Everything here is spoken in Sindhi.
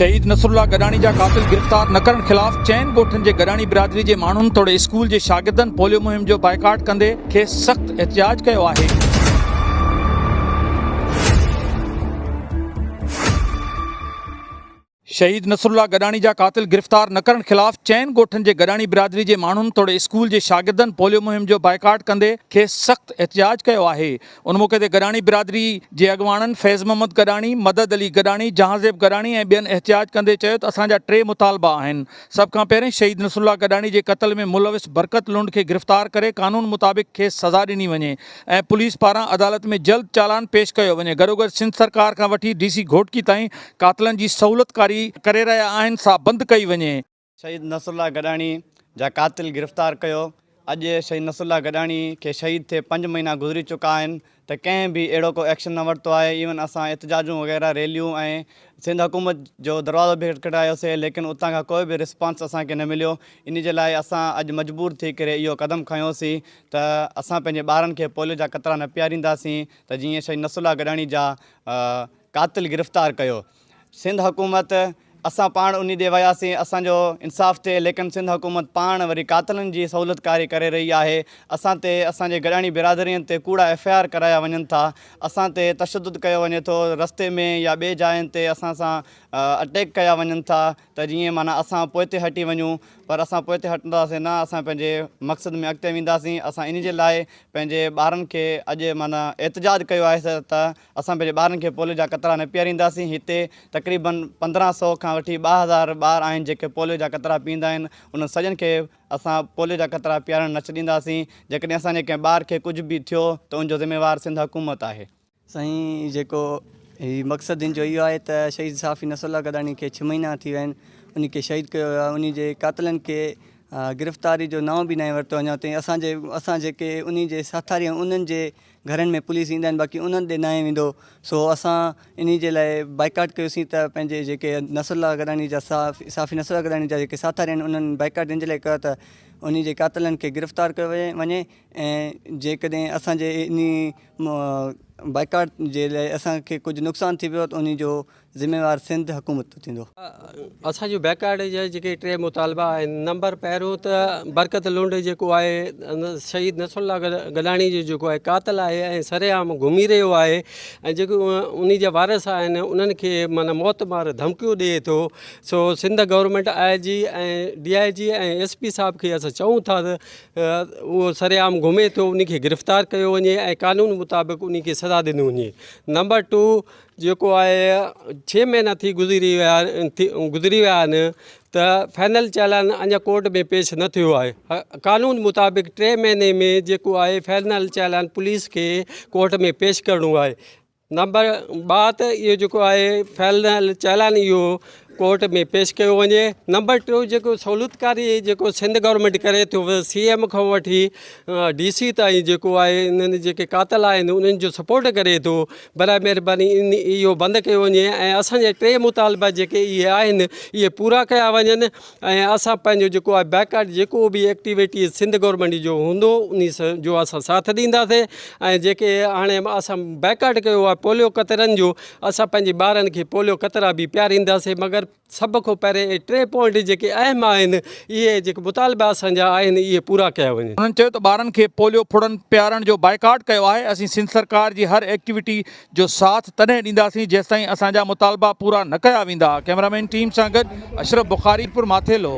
شهيد نصرالله گڏاڻي جا قاتل گرفتار نه ڪرڻ خلاف چئن ڳوٺن جي گڏاڻي برادري جي ماڻهن توڙي اسڪول جي شاگردن پوليو مهم جو بائيڪاٽ ڪندي کيس سخت احتجاج ڪيو آهي. شهيد نصرالله گڏاڻي جا قاتل گرفتار نه ڪرڻ خلاف چئن ڳوٺن جي گڏاڻي برادري جي ماڻهن توڙي اسڪول جي شاگردن پوليو مهم جو بائيڪاٽ ڪندي کيس سخت احتجاج ڪيو آهي. ان موقعي تي گڏاڻي برادري جي اڳواڻن فيض محمد گڏاڻي، مدد علي گڏاڻي، جهانزيب گڏاڻي ۽ ٻين احتجاج ڪندي چيو ته اسان جا ٽي مطالبا آهن سڀ کان پهرين شهيد نصرالله گڏاڻي جي قتل ۾ ملوث برڪت لنڊ کي گرفتار ڪري قانون مطابق کيس سزا ڏني وڃي ۽ پوليس پاران عدالت ۾ جلد چالان پيش ڪيو وڃي گڏوگڏ سنڌ سرڪار کان وٺي ڊي سي گهوٽڪي تائين قاتلن جي سهولتڪاري ڪري رهيا آهن سا بند ڪئي وڃي. شهيد نصرالله گڏاڻي جا قاتل گرفتار ڪيو اڄ شهيد نصرالله گڏاڻي کي شهيد ٿئي پنج مهينا گذري چڪا آهن ته ڪنهن به اهڙو ڪو ايڪشن نه ورتو آهي ايون اسان احتجاجون وغيره ريليون ۽ سنڌ حڪومت جو دروازو به کٽکٽايوسي ليڪن اتان کان ڪوئي به رسپانس اسان کي نه مليو انهي جي لاء اسان اڄ مجبور ٿي ڪري اهو قدم کنيوسي ته اسان پنهنجي ٻارن کي پوليو جا قطرا نه پيارينداسين ته جيئن شهيد نصرالله گڏاڻي جا قاتل گرفتار ڪيو سنڌ حڪومت اسان پاڻ انهي ڏي وياسين اسان جو انصاف ٿئي ليڪن سنڌ حڪومت پاڻ وري قاتلن جي سهولتڪاري ڪري رهي آهي اسان تي اسان جي گڏاڻي برادرين تي ڪوڙا ايف I R ڪرايا وڃن ٿا اسان تي تشدد ڪيو وڃي ٿو رستي ۾ يا ٻي جاين تي اسان سان اٽيڪ ڪيا وڃن ٿا ته جيئن معنيٰ اسان پوئتي هٽي وڃون پر اسان پوئتي هٽنداسين نه اسان پنهنجي مقصد ۾ اڳتي وينداسين اسان انهي جي لاء پنهنجي ٻارن کي اڄ معنيٰ احتجاج ڪيو آهي ته اسان پنهنجي ٻارن کي پوليو جا قطرا نه پيارينداسين هتي تقريبن 15 سو کان وٺي 2000 ٻار آهن جيڪي پوليو جا قطرا پيئندا آهن انهن سڄن کي اسان پوليو جا قطرا پيارڻ نه ڇڏينداسين جيڪڏهن اسان جي ڪنهن ٻار کي ڪجهه به ٿيو ته ان جو ذميوار سنڌ حڪومت آهي. سائين جيڪو هي مقصد هن جو اهو آهي ته شهيد صحافي نصرالله گڏاڻي کي ڇهه مهينا ٿي ويا آهن ان کي شهيد ڪيو ويو آهي ان جي قاتلن کي گرفتاري جو نانء به ناهي ورتو اڃا تائين اسان جي اسان جيڪي ان جي ساٿاري آهيون انهن جي گهرن ۾ پوليس ايندا آهن باقي انهن ڏي ناهي ويندو سو اسان ان جي لاء بائيڪاٽ ڪيوسين ته پنهنجي جيڪي نصرالله گڏاڻي جا صحافي نصرالله گڏاڻي جا جيڪي ساٿاري آهن انهن بائيڪاٽ ان جي لاء ڪيو ته ان جي قاتلن کي گرفتار ڪيو وڃي ۽ جيڪڏهن اسان جي ان بائيڪاٽ جي لاء اسان کي ڪجهه نقصان ٿي پيو ته انهي جو ذميوار سنڌ حڪومت ٿيندو. اسان جو بائيڪاٽ جا جيڪي ٽي مطالبا آهن نمبر پهريون ته برڪت لنڊ جيڪو آهي شهيد نصر الله گڏاڻي جو جيڪو آهي قاتل آهي ۽ سرعام گهمي رهيو آهي ۽ جيڪي انهي جا وارث آهن انهن کي معنيٰ موت مار ڌمڪيون ڏئي ٿو سو Sindh government I G ۽ D I G ۽ S P صاحب کي اسان چئون ٿا ته اهو سرعام گهمي ٿو ان کي گرفتار ڪيو وڃي ۽ قانون مطابق ان کي سزا ڏني وڃي نمبر ٽو جيڪو آهي ڇهه مهينا ٿي گذري ويا گذري ويا آهن ته فائنل چالان اڃا ڪورٽ ۾ پيش نه ٿيو آهي قانون مطابق ٽي مهيني ۾ جيڪو آهي فائنل چالان پوليس کي ڪورٽ ۾ پيش ڪرڻو آهي نمبر ٻه ته اهو جيڪو آهي فائنل چالان اهو ڪورٽ ۾ پيش ڪيو وڃي نمبر ٽيون جيڪو سهولتڪاري جيڪو سنڌ گورنمينٽ ڪري ٿو سي ايم کان وٺي ڊي سي تائين جيڪو آهي انهن جيڪي قاتل آهن انهن جو سپورٽ ڪري ٿو براء مهرباني ان اهو بند ڪيو وڃي ۽ اسانجا ٽي مطالبا جيڪي اهي آهن اهي پورا ڪيا وڃن ۽ اسان پنهنجو جيڪو آهي بائيڪاٽ جيڪو به ايڪٽيوٽي سنڌ گورنمينٽ جو هوندو انهي جو اسان ساٿ ڏينداسين ۽ جيڪي هاڻي اسان بائيڪاٽ ڪيو آهي پوليو قطرن جو اسان پنهنجي ٻارن کي پوليو قطرا به پيارينداسين مگر سڀ کان پهرين اهي ٽي پوائنٽ جيڪي اهم آهن اهي جيڪي مطالبا اسان جا آهن اهي پورا ڪيا وڃن. هنن چيو ته ٻارن کي پوليو ڦڙن پيارڻ جو بائيڪاٽ ڪيو آهي اسين سنڌ سرڪار جي هر ايڪٽيوٽي جو ساٿ تڏهن ڏينداسين جيستائين اسان جا مطالبا پورا نه ڪيا ويندا ڪئميرامين ٽيم سان گڏ اشرف بخاري پور ماٿيلو.